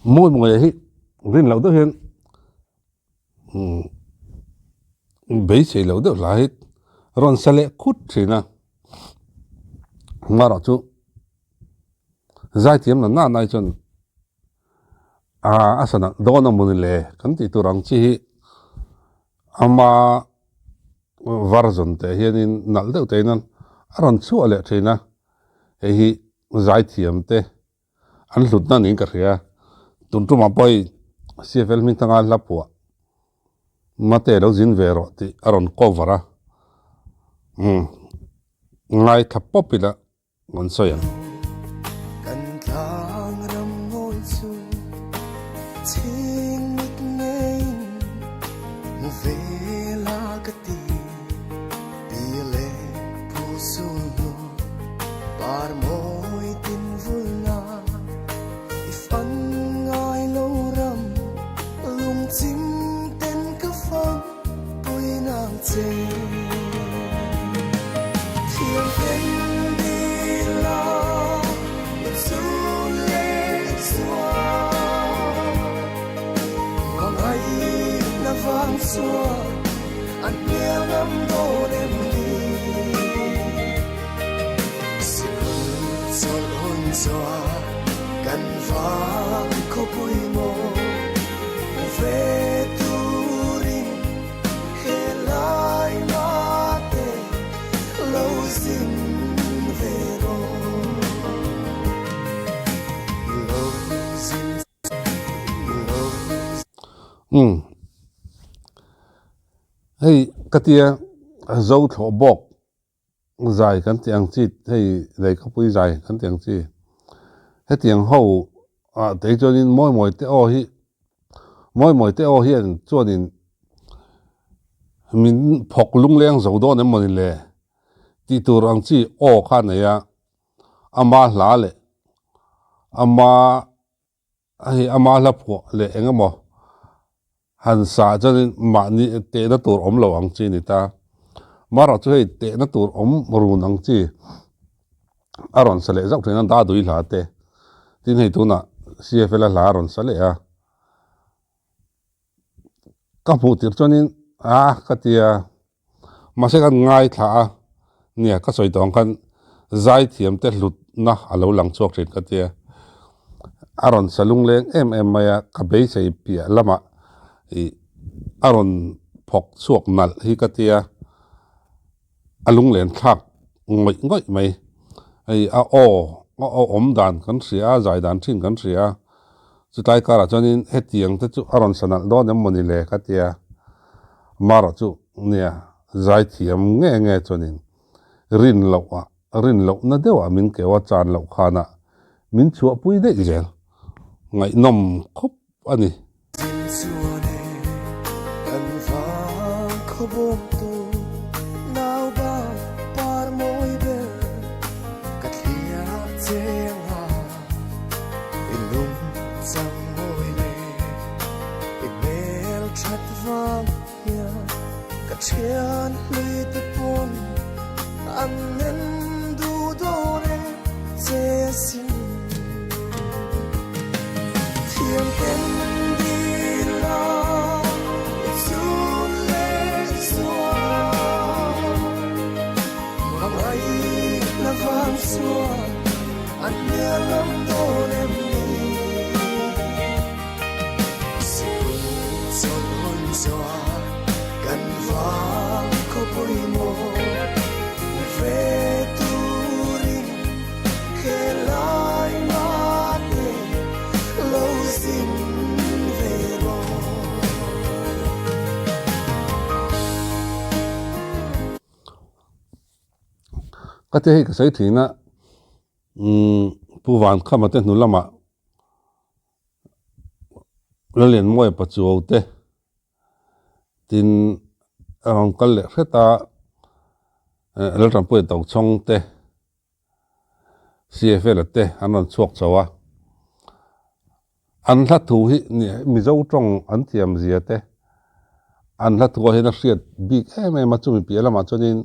Mawi mawi hi rin loh deuh hian beisei loh deuh hla hi rawn sa leh khut thin a, amaherawhchu zaithiam la nana hi chuan a sa nalh dawn a mawni le kan tih tur ang chi hi ama version te hianin nalh deuh te hian a rawn chhuah leh thin a, hei hi zaithiam te. An hlutna niin ka hria. Tun tumah pawh hei CFL hming thanga hla phuah Mate lo zin ve rawh tih a rawn cover a, umm ngaithla pawp ila an sawi ang. Kan tlang ram ngawi chu chhing mit ngeiin hmu ve la ka ti, pi leh pu sul hnu. Par mawi tin vulna i fan ngai lo ram lungchim ten ka fam pui nang che. Thiam ten dil a i chun leh chuan hmangaihna vang chuan an hmel ngam dawn em ni? Sikul chawlh hun chuan kan vang khawpui maw ve turin helai mate lo zin ve rawh. Lo zin lo. Umm. Hei ka tia zo thlawh bawk. Zai kan tih ang chi hei lehkhapui zai kan tih ang chi hetiang ho ah te hi chuanin mawi mawi te aw hi mawi mawi te aw hian chuanin min phawk lungleng zo dawn em mawni le tih tur ang chi aw kha a nei a ama hla leh ama Hei ama hla phuah leh eng emaw han sa chuanin mahni tehna tur awm lo ang chi a ni ta. Marawh chu hei tehna tur awm run ang chi a rawn sa leh zauh thin a, Dadui hla te tin hei tunah CFL a hla a rawn sa leh a. Ka hmuh tirh chuanin a ka ti a. Mahse kan ngaithla a, nia ka sawi tawh ang khan zaithiam te hlutna a lo lang chhuak thin ka tia. A rawn sa lungleng em em mai a, ka beisei piah lamah ih a rawn phawk chhuak nalh hi ka tia, a lunglen thlak ngawih ngawih mai. Hei a aw a aw awm dan kan hria a, zai dan thin kan hria a, chutlai karah chuanin hetiang te chu a rawn sa nalh dawn em mawni le ka tia. Mara chu nia zaithiam nge nge chuanin rin loh ah rin loh na deuh ah min keu a chan loh khan ah min chhuahpui daih zel ngaihnawm khawp a ni. Zin chuan e kan vang khaw bawm tu nau ba par mawi ber ka thliah che anga i lung chang mawi le. I hmel that vang hian ka thian hlui te pawn an en duh dawn e che sin. Thiam ten dil a i chun leh chuan hmangaihna vang chuan an hmel ngam dawn em ni? Ka ti hei ka sawi thin a, umm Pu Vankhama te hnu lamah Lalianmawia Pachuau te tin a rawn kal leh hret a, Laltanpuia Tochhawng te, CFL-a te an rawn chhuak chho a. An hla thu hi Mizo tawng an thiam zia te, an hla thu ah hian a hriat bik em em a, chumi piah lamah chuanin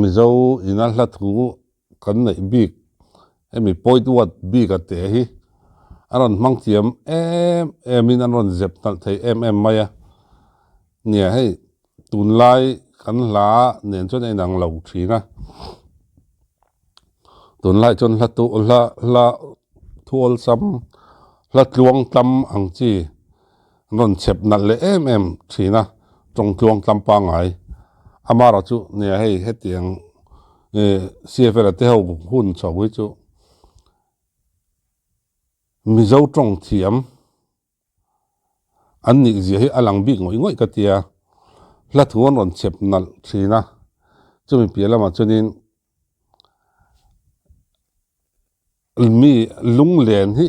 Mizo ina hla thu kan neih bik hemi point word bik a teh hi. An rawn hmang thiam em em in an rawn zep nalh thei em em mai a. Nia hei tunlai kan hla nen chuan a inang lo thin a. Tunlai chuan hla tu hla hla thuawlsam hla tluang tlam ang chi an rawn chhep nalh leh em em thin a tawng tluang tlam pangngai. Amaherawh chu nia hei hetiang ih CFL-a te ho hun chho hi chu Mizo tawng thiam an nih zia hi a lang bik ngawih ngawih ka tia, hla thu an rawn chep nalh thin a, chumi piah lamah chuanin mi lunglen hi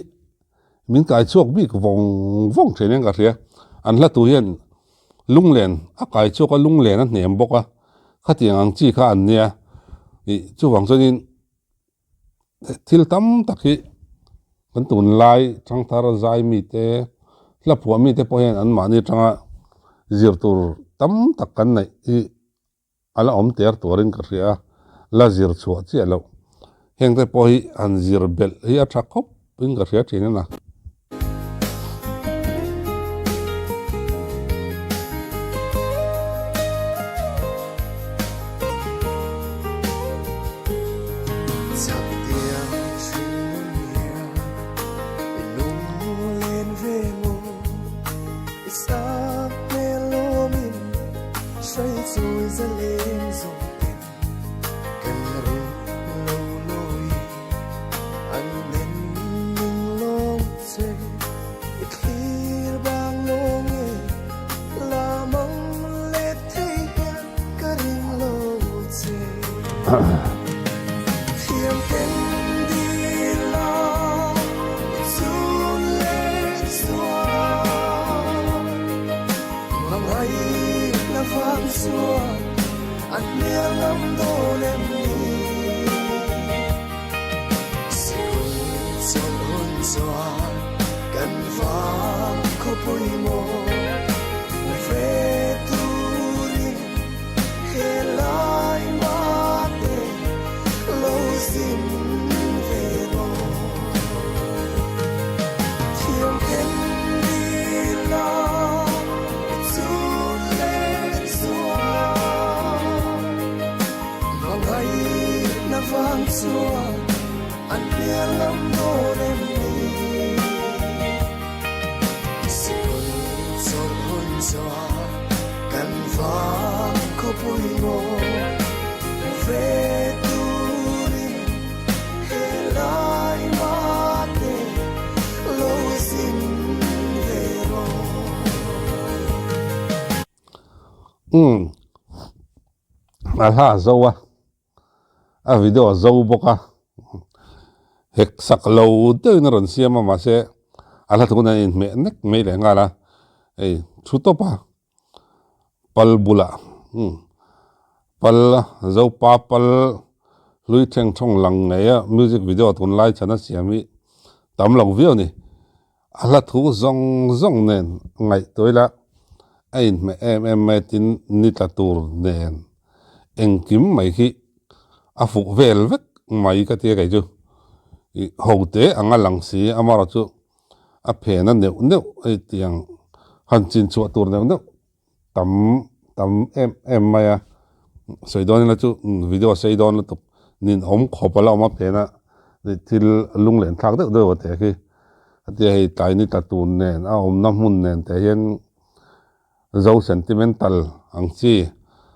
min kai chhuak bik vawng vawng thin in ka hria, an hla thu hian lunglen a kai chhuak a, lunglen a hnem bawk a, khatiang ang chi kha an nia, ih chuvang chuanin. Thil tam tak hi kan tunlai thangthar zai mite hla phuah mite pawh hian anmahni atanga zir tur tam tak kan neih hi a la awm ter turin ka hria a, la zir chhuah chiah loh. Heng te pawh hi han zir belh hi a tha khawp in ka hria thin a na. Umm a hla a zo a, a video a zo bawk a, hek sak lo deuhin a rawn siam a mahse a hla thun a inhmeh nek mai leh nghal a, hei thu tawp a pal bulah umm pal zopa pal hlui thleng thawng lang ngei a music video tunlai chhan a siam hi tam lo viau a ni. A hla thu zawng zawng nen ngaihtuah ila a inhmeh em em mai tin ni tla tur nen engkim mai hi a fuh vel vek mai ka tia kei chu ih ho te anga lang si amaherawh chu a phen a neuh neuh hei tiang han chin chhuah tur neuh neuh tam tam em em mai a sawi dawn ila chu video sei dawn lutuk nin awm khawp a la awm a phen a thil lunglen thlak deuh deuh a teh khi hetia hei tlai ni tla tur nen a awmna hmun nen teh hian zo sentimental ang chi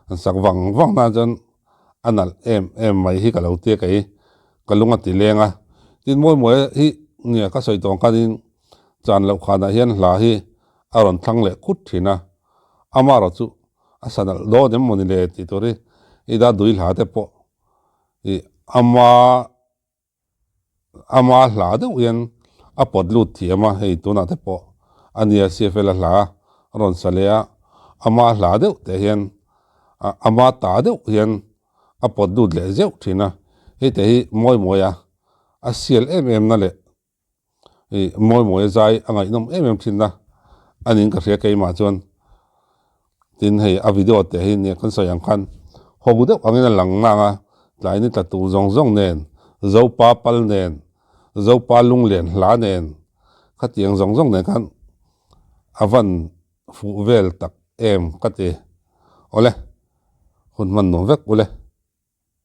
an sak vang vang nan chuan a nalh em em mai hi ka lo tia kei ka lung a ti leng a tin mawi mawi hi nia ka sawi tawng khanin chan loh khanah hian hla hi a rawn thlang leh khut thin a, amaherawh chu a sa nalh dawn em mawni le tih tur hi i da dui hla te pawh ih ama ama hla deuh hian a pawt lut thiam a, hei tunah te pawh a nia CFL a hla a rawn sa leh a, ama hla deuh te hian ama ta deuh hian a pawt lut leh zeuh thin a, hei te hi mawi mawi a, a sial em em na leh Ih mawi mawi a zai a ngaihnawm em em thin a, a ning ka hria keimah chuan tin hei a video te hi nia kan sawi ang khan ho deuh angin a lang ngang a, tlai ni tla tur zawng zawng nen, Zopa pal nen, Zopa lunglen hla nen. Khatiang zawng zawng nen khan a van fuh vel tak em ka ti. Awle, hun hman nuam vek ule.